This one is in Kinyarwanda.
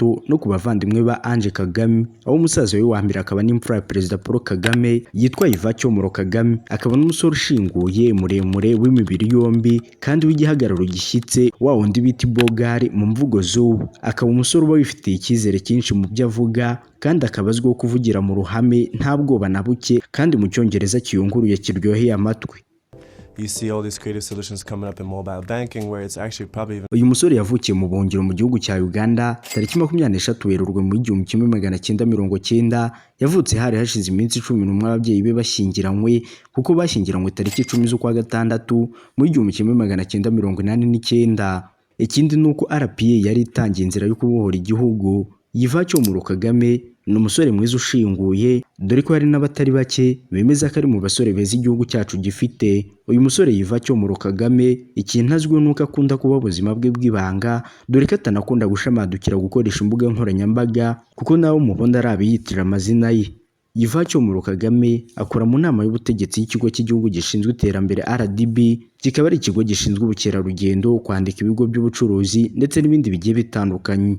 No ku bavandimwe ba Ange Kagame, aho umusaza we wa mbere akaba n'imfura ya Perezida Paul Kagame yitwa Yvan Cyomoro Kagame, akaba n'umusore ushinguye, muremure, w'imibiri yombi kandi w'igihagararo gishyitse, wa wundi bita ibogari mu mvugo z'ubu. Akaba umusore uba wifitiye icyizere cyinshi mu byo avuga, kandi akaba azwiho kuvugira mu ruhame nta bwoba na buke, kandi mu Cyongereza kiyunguruye kiryoheye amatwi. You see all these creative solutions coming up in mobile banking where it's actually probably even Uyu musore yavukiye mu buhungiro mu gihugu cya Uganda tariki 23 Werurwe mu 1990. Yavutse hari hashize iminsi 11 ababyeyi be bashyingiranywe, kuko bashyingiranywe tariki 10 z'ukwa gatandatu mu 1989. Ikindi ni uko RPA yari itangiye inzira yo kubohora igihugu. Yvan Cyomoro Kagame ni umusore mwiza ushinguye, dore ko hari n'abatari bake bemeza ko ari mu basore beza igihugu cyacu gifite. Uyu musore Yvan Cyomoro Kagame, ikintu azwiho ni uko akunda kuba ubuzima bwe bw'ibanga, dore ko atanakunda gushamadukira gukoresha imbuga nkoranyambaga, kuko nawe mubona ari abiyitirira amazina ye. Yvan Cyomoro Kagame akora mu nama y'ubutegetsi y'ikigo cy'igihugu gishinzwe iterambere RDB, kikaba ari ikigo gishinzwe ubukerarugendo, kwandika ibigo by'ubucuruzi ndetse n'ibindi bigiye bitandukanye.